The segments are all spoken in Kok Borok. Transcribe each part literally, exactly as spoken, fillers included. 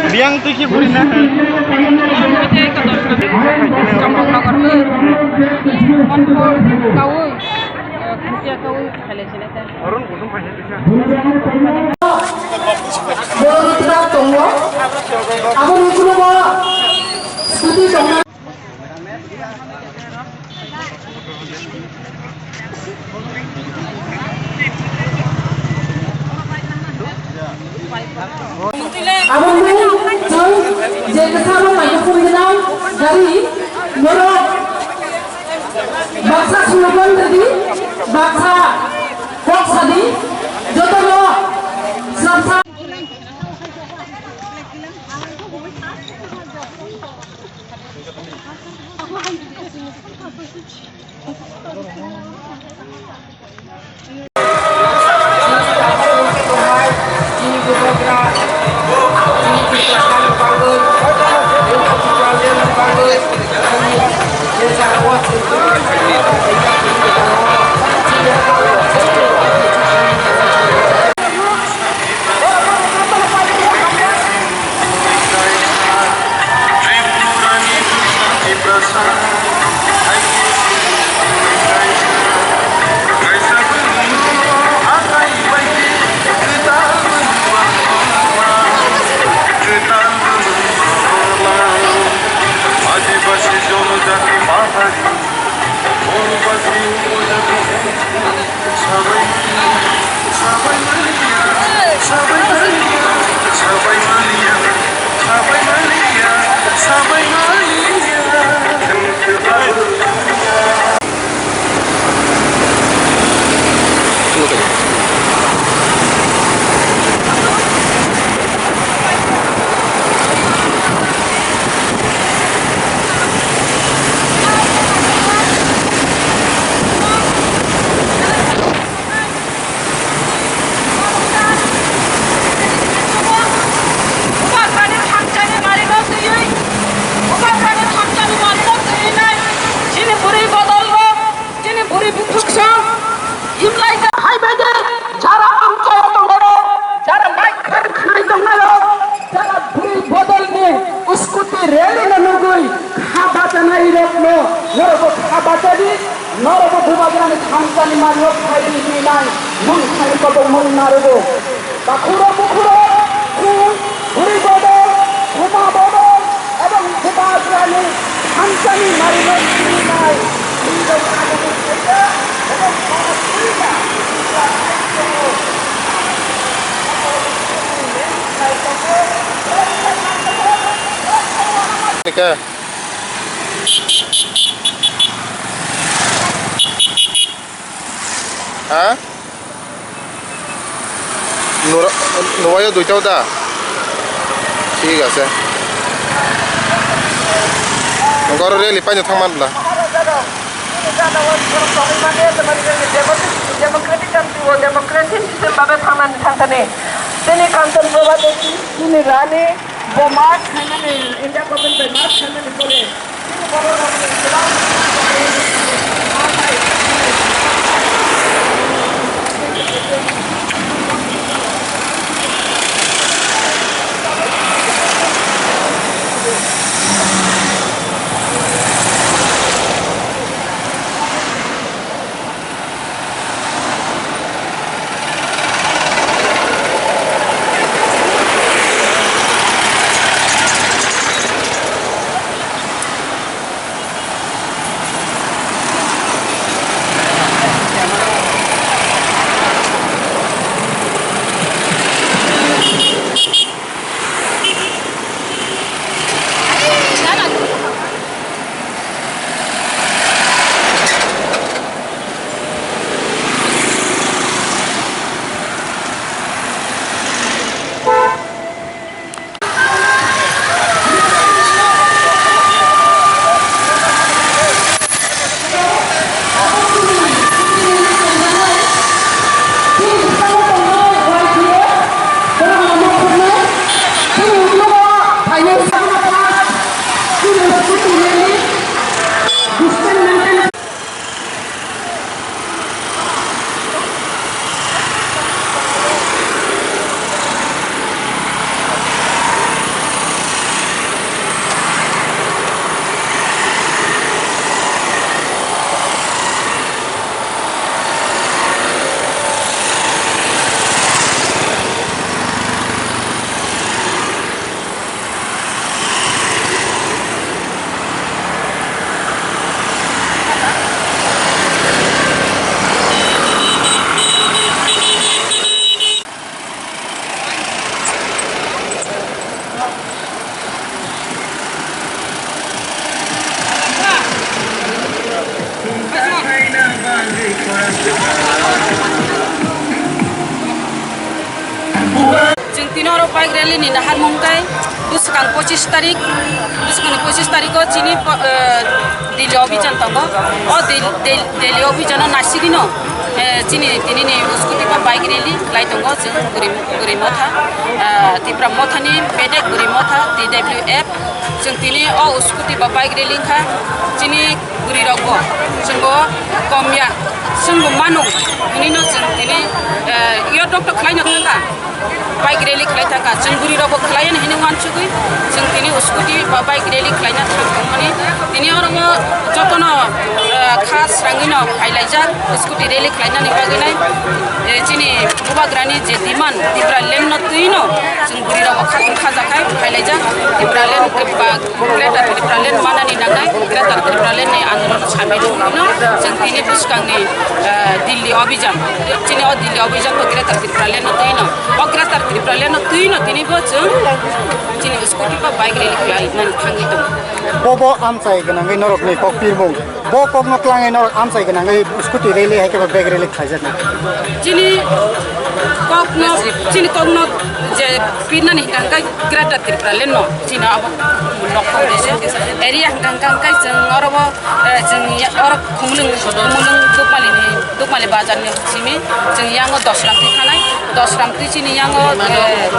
Biyang twi khe buri na. Borok rwtwk tongo. Aboni ukulukgo scooty tongo. Aboni chwng je kwcharo microphone gwnang gari norok baksa slogan rwdi, baksa kok sadi, jotono slapsa. Chini bwrwi bodol rok, chini bwrwi bwthwk song, himlai ka hai bai de, jara amchai tongnai rok, jara mic khan khnai tongnai rok, jara bwrwi bodol ni scooty rally no nugwi kha bachanai rok no, norok bo kha bachadi, norok bo Bubagrani thansa ni mani rok khai di hinwi nai, mung khai kobong mung narugo. Bakhuro bukhuro, khum, bwrwi bodol, buma bodol, ebong Bubagrani thansani marinai sinai, hinjao agini khaija, ebong borok thwina, Nika. Ha? Nura-, nuwayo duitao da? Thik ase. Goro rally paino thangman bla. Democratic country o democratic system babe thangnani thangthani. Chini Kanchan Prabha Devi, chini Rani, bo march khainani, India government bai march khainani pore. Chini Chwng tini oro bike rally ni naharmung tei bwskang pochis tarik, bwskangni pochis tariko chini po-, eh, Delhi obhijan tongo. O Del-, Del-, Delhi obhijano naisigwino, eh, chini tinini scooty ba bike rally khlai tongo chwng Bwrwi, Bwrwi Motha, eh, Tipra Mothani bedek Bwrwi Motha, T W F. Chwng tini o scooty ba bike rally wngkha chini bwrwi rokbo chwngbo komya, chwngbo manu hinino chwng tini, eh, yo tok tok khlaino thangkha. Bike rally khlai thangkha. Chwng bwrwi rokbo khlai ani hinwi uansugwi chwng tini scooty ba bike rally khlaina thang tongmani. Tini oro jotono, eh, kha srangwino phailaijak scooty rally khlainani bagwi nai. Eh, chini bubagrani je demand Tipraland no twino chwng bwrwi rokbo kha khajakhai phailaijak Tipraland ba Greater Tipraland manani nangnai, Greater Tipraland ni andolon samil wngwino chwng tini bwskangni, eh, Delhi obhijan, chini o Delhi obhijan bo Greater Tipraland no twino, o Greater Tipraland no twino tini bo chwng chini scooty ba bike rally khlai nani thangwi tongo. Bobo amchai gwnangwi norokni kok pirmung. Bo kokno twlangwi norok amchai gwnangwi scooty rally hai khe ba bike rally khlaijaknai. Chini kokno, chini kokno je pirnani hwnkha hwnkhe Greater Tipraland no, chini abo nokho area hwnkha hwnkha hwnkhe chwng oro bo, eh, chwng ya-, oro Khumulwng, Khumulwng Dukmali ni, Dukmali bazar ni simi chwng yango Dosram twi thanai, Dosram twi chini yango, eh,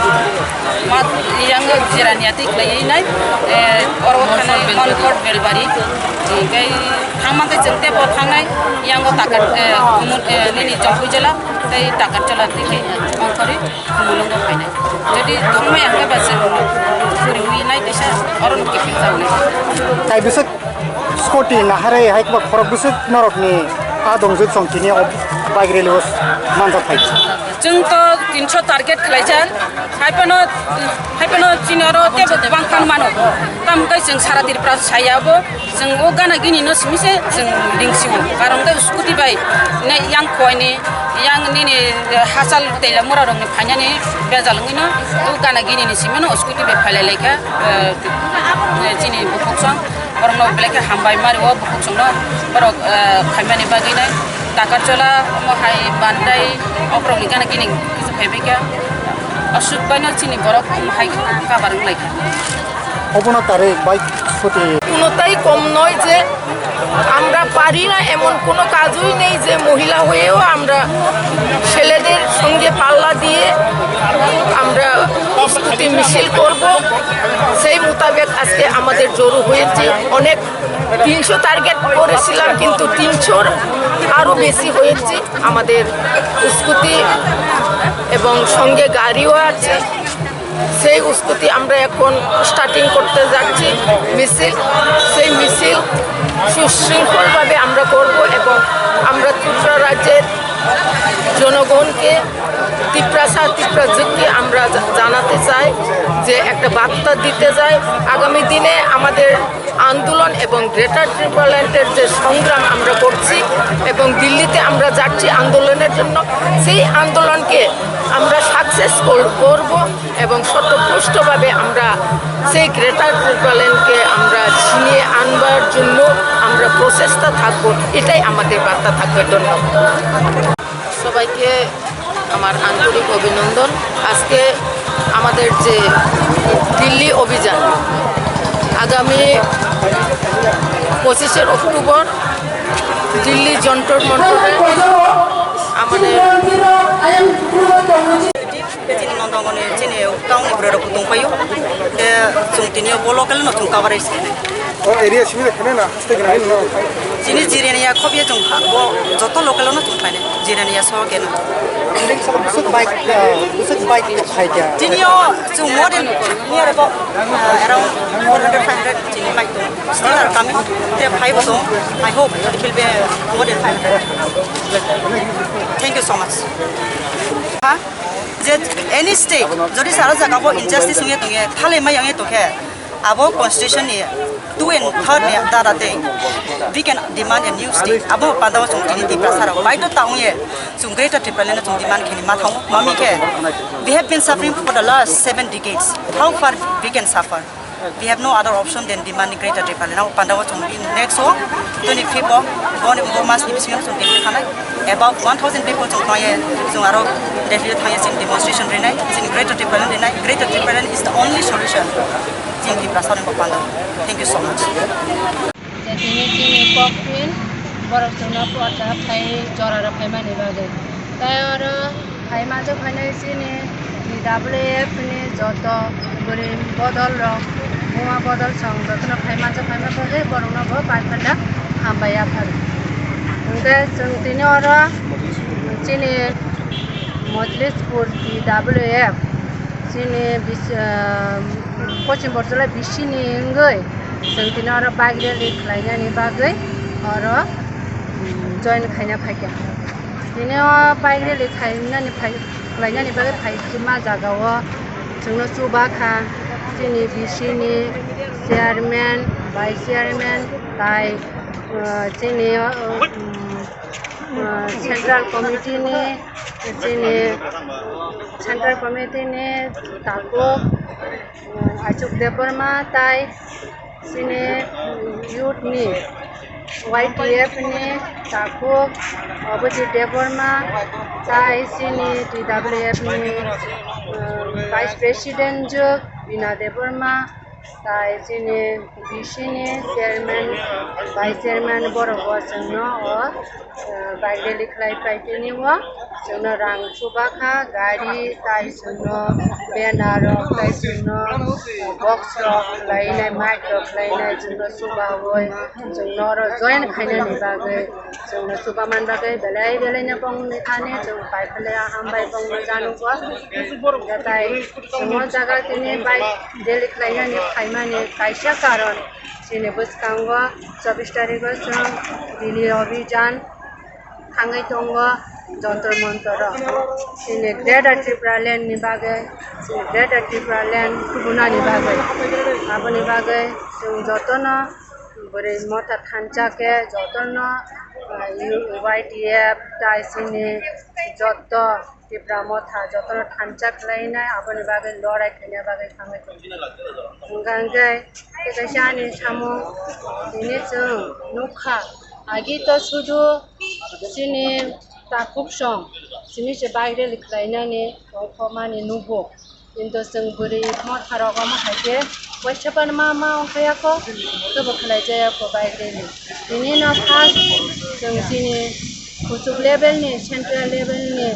ma-, yango Jerania twi khlaiwi nai, eh, oro thanai Monkot Belbari, tei thangma khe chwng teibo thangnai, yango Takar, eh, Khumul-, eh, nini Jampui jela, tei Takarchola twi khe Mongkhorwi Khumulwngo phainai. Jodi thangmaya hwnkhe ba chwng puriwi nai teisa oro no kiphil jawnai. Tai bwswk scooty naharwi hai kwbak khorok bwswk norokni a dongjwk chwng tini o bike rally o manjak phai. Chwng to tinso target khlaijak. Hai phano, hai phano chini oro teibo bangkha mano. Tamo khe chwng sara Tripura saya bo. Chwng o gana gini no simi se chwng ring sio. Karon khe scooty bai ne yang khoi ni, yang nini, eh, hachal tela mura rok ni phainani bejal wngwi no o gana gini ni simi no scooty bai phailai lai kha, eh, chini bukhuk song. Borok no belai khe hambai mari o bukhuk song no borok, eh, phaimani bagwi nai. Takarchola omo hai Bandai o borok ni gana gini kisa phaibai kha. Aswk bai no chini borok omo hai kabar wng lai kha. Obono tarwi bike scooty. কোনোটাই কম নয় যে আমরা পারি না এমন কোনো কাজই নেই যে মহিলা হয়েও আমরা ছেলেদের সঙ্গে পাল্লা দিয়ে আমরা স্কুটি মিছিল করব। সেই মোতাবেক আজকে আমাদের জড়ো হয়েছে অনেক তিনশো টার্গেট করেছিলাম, কিন্তু তিনশোর আরও বেশি হয়েছে। আমাদের স্কুটি এবং সঙ্গে গাড়িও আছে। সেই স্কুটি আমরা এখন স্টার্টিং করতে যাচ্ছি মিছিল। সেই মিছিল সুশৃঙ্খলভাবে আমরা করব এবং আমরা ত্রিপুরা রাজ্যের জনগণকে, তিপ্রাসা তিপ্রাজুককে আমরা জা-, জানাতে চাই, যে একটা বার্তা দিতে চাই। আগামী দিনে আমাদের আন্দোলন এবং গ্রেটার ত্রিপুরাল্যান্ডের যে সংগ্রাম আমরা করছি এবং দিল্লিতে আমরা যাচ্ছি আন্দোলনের জন্য, সেই আন্দোলনকে আমরা সাকসেস করব এবং শতপুষ্টভাবে আমরা সেই গ্রেটার ত্রিপুরাল্যান্ডকে আমরা ছিনিয়ে আনবার জন্য আমরা প্রচেষ্টা থাকব। এটাই আমাদের বার্তা থাকবে। ধন্যবাদ। সবাইকে আমার আন্তরিক অভিনন্দন। আজকে আমাদের যে দিল্লি অভিযান, আগামী পঁচিশে অক্টোবর দিল্লি যন্তর মন্তরে আমাদের Chini nondongoni chini town ni borok rok tong paio. Te chwng tini o bo local no chwng coverage khainai. O area simi de khene na, haste khene no. Chini Jirania khobye chwng kha, bo joto local no chwng khainai. Jirania so keno. Busuk bike, uh, busuk bike to khai kya? Chini o chwng more than near about, uh, around four hundred, five hundred chini bike to. Still are coming. They five so. I hope it will be more than five hundred. Thank you so much. Ha? Je any state, jodi sara jaga bo injustice wngya tongya, thalai mai wngya tongkhe, abo constitution ni two and third ni dara tei we can demand a new state. Abo pandao chwng tini Tiprasa rok baidhota wngya chwng Greater Tipraland no chwng demand khaini ma thango. Mami khe, we have been suffering for the last seven decades. How far we can suffer? We have no other option than demanding Greater Tipraland. Abo pandao chwng bini next o twenty fifth o boni bo mas ni bisingo chwng tini thanai. About one thousand people chwng thangye, chwng aro Delhi thangye chini demonstration rinai, chini Greater Tipraland rinai. Greater Tipraland is the only solution. Chini Tiprasa ni bo pandao. Thank you so much. Je tini chini kok pin borok chwngno kwchak khai jora rok phaimani bagwi. Tei oro phaimanjak phainai chini T W F ni joto bwrwi bodol rok, buma bodol song jotono phaimanjak phaima bagwi borokno bo pai phanda hambai yaphar. Hwnkhe chwng tini oro chini Mojlispur T W F chini bis-, ah, Pochim Borjola bisini wngwi chwng tini oro bike rally khlainani bagwi oro, mm, join khaina phaikha. Tini o bike rally khainani phai-, khlainani bagwi phaima jagao chwngno chubakha chini bisini chairman, vice chairman, tai, ah, chini, ah, mm, ah, central committee ni, chini central committee ni takhuk, ah, Achuk Debbarma tai chini, mm, youth ni Y T F ni takhuk Abhijit Debbarma tai chini T W F ni, ah, vice president jwk Bina Debbarma. Tai chini B C ni chairman, vice chairman borok bo chwngno o, eh, bike rally khlai phai tini o chwngno rang chubakha, gari tai chwngno banner rok tai chwngno, eh, box rok khlainai, mic rok khlainai chwngno chubaui chwngno oro join khainani bagwi chwngno chubaman bagwi belai belai no bongni thani chwng pai phale hambai bongno janugo. Tai Chwng o jaga tini bai rally khlainani phaimani kaisa karon chini bwskango chobbish tarikh o chwng Delhi Abhijan thangwi tongo Jantar Mantar o. Chini Greater Tipraland ni bagwi, chini Greater Tipraland kubunani bagwi. Aboni bagwi chwng jotono bwrwi motha thansa khe jotono, ah, Y T F tai chini joto Tipra motha jotono thansa khlainai, aboni bagwi lorai khaina bagwi thangwi tongo. Hwnkha hwnkhe tei kaisa ani samung tini chwng nukha, agi to sudu chini takhuk song simi se bike rally khlainani tongthokmani nugo. Kintu chwng bwrwi motha rok omo hai khe waisa phano ma ma wngkha ya kho, teibo khlai jaya kho bike rally. Tini no first chwng chini kuchuk level ni, central level ni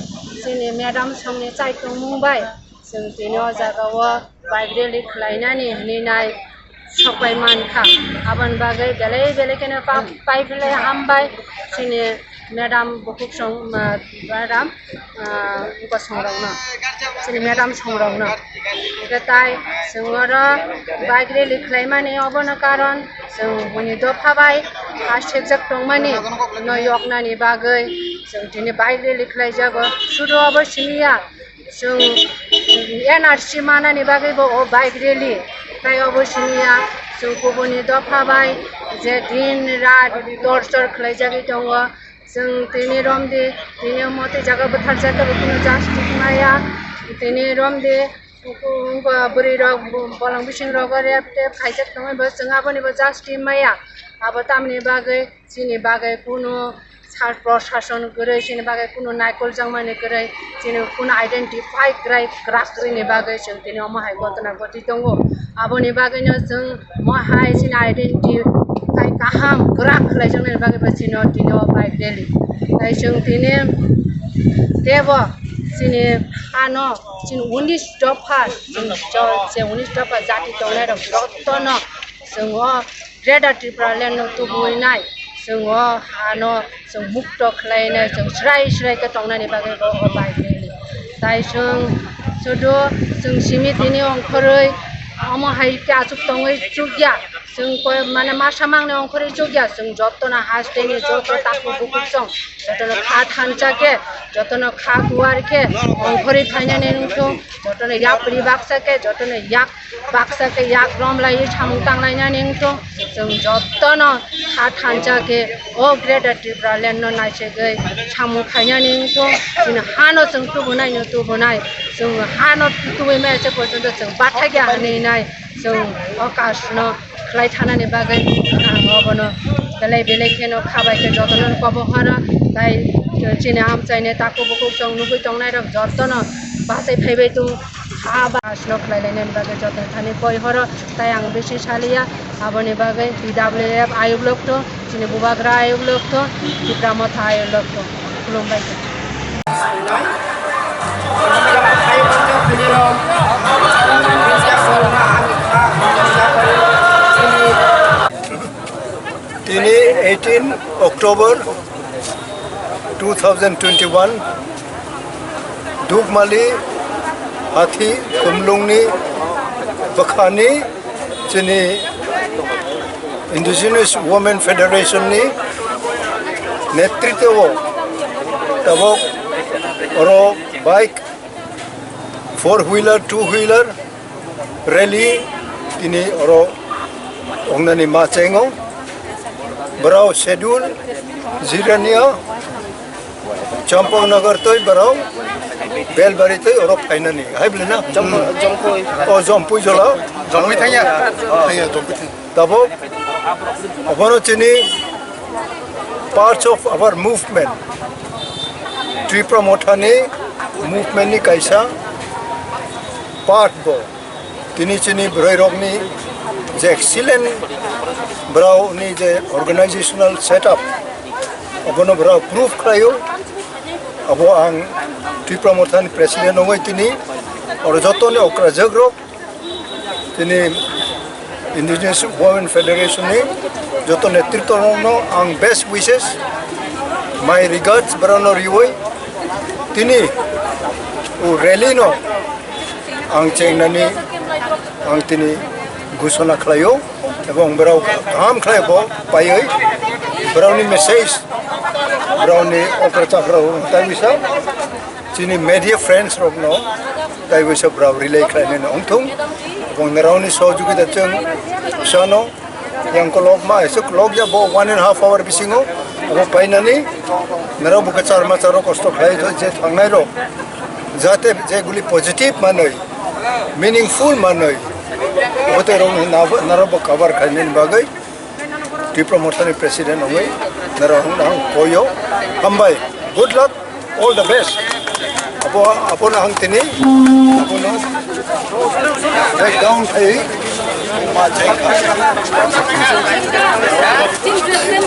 chini madam song ni chai tongmung bai chwng tini o jaga o bike rally khlainani hinwi nai. sokpai mankha. Aboni bagwi belai belai kheno pa-, pai belai hambai chini madam bukhuk song, ma-, madam, ah, bosongrokno, chini madam songrokno. Hwnkhe tai chwng oro bike rally khlaimani obono karon chwng buini dopha bai ha sekjak tongmani no yoknani bagwi chwng tini bike rally khlaijago. Sudu obo simi ya, chwng N R C manani bagwi bo o bike rally. Tai obo simi ya, chwng kubuni dopha bai je din rat torchor khlaijagwi tongo. Chwng tini romdi, tini omo tei jaga bwtharjak khe bo kunu justice maya. Tini romdi, bwrwi rok, bolong bising rogo rep tep khaijak tongwi bo chwng aboni bo justice maya. Abo tamni bagwi, chini bagwi kunu sar prosason kwrwi, chini bagwi kunu naikoljakmani kwrwi, chini kunu identify kwrai kwrak kwrwini bagwi chwng tini omo hai gotona goti tongo. Aboni bagwino chwng mo hai chini identify kaham kwrak khlaijaknani bagwi bo chini o tini o bike rally. Tai chwng tini teibo chini ano chini unis dopha, chini jo-, je unis dopha jati tongnairok jotono chwng o Greater Tripura Land no tubui nai, chwng o hano chwng mukto khlai nai, chwng srai srai khe tongnani bagwi bo o bike rally. Tai chwng sudu chwng simi tini ongkhorwi omo hai khe achuk tongwi chukya, chwng koi mane masa mangni ongkhorwi chukya, chwng jotono hasteni joto takhuk bukhuk chwng jotono kha thansa khe, jotono kha kuwar khe ongkhorwi phainani wngthung, jotono yapri baksa khe, jotono yak baksa khe yak rom laiwi samung tanglainani wngthung. Chwng jotono ha thansa khe o Greater Tripura Land no naisegwi samung khainani wngthung. Chini hano chwng tubunai no tubunai, chwng hano tubui maya se porjonto chwng bathakya hinwi nai chwng o kasno khlai thanani bagwi ang obono belai belai kheno khabai khe jotono kobo horo. Tai chini amchaini takhuk bukhuk chwng nugwi tongnairok jotono bachai phaibai tung. Ha ba sino khlai lainani bagwi joto thani koi horo, tai ang bisi saliya. Aboni bagwi T W F ayuk lokto, chini bubagra ayuk lokto, Tipra Motha ayuk lokto. Khulumbai. Tini eighteen October two thousand twenty-one, Dukmali Hathi Khumlungni bwkhani chini Indigenous Women Federation ni netritwo tabok oro bike, four wheeler, two wheeler rally tini oro wngnani ma chengo. Borok schedule Jirania, Champaknagar twi borok Belbari twi oro phainani. Hai bwlai na? Jompo-, Jompui. O Jompui jola. Jompui thangya. Thangya, Jompui thangya. Tabok obono chini parts of our movement, Tipra Mothani movement ni kaisa part bo. Tini chini bwrwi rokni je excellent, borokni je organizational setup, abono borok proof khlaio. Abo ang Tipra Mothani president wngwi tini oro jotoni okrajak rok, tini Indigenous Women Federation ni joto netritwo rokno ang best wishes, my regards borokno riwi tini o rally no ang chengnani ang tini ghosona khlaio, ebong borok kaham khlai bo paiwi borokni message, borokni okra chakra rok tai bisa chini media friends rokno tai bisa borok relay khlainani wngthung, ebong norokni sohojogita chwng sano. Yang kolok ma, esok kolok ya bo one and half hour bisingo, abo painani, nara bo kachar machar rok kosto khlai je thangnai rok, jate je guli positive manoi, meaningful manoi, bote rok na, nara bo cover khainani bagwi, Tipra Mothani president wngwi, nara hong hong koyo, hambai, good luck. All the best. Abo, abo na ang tini, abo no, back down khai.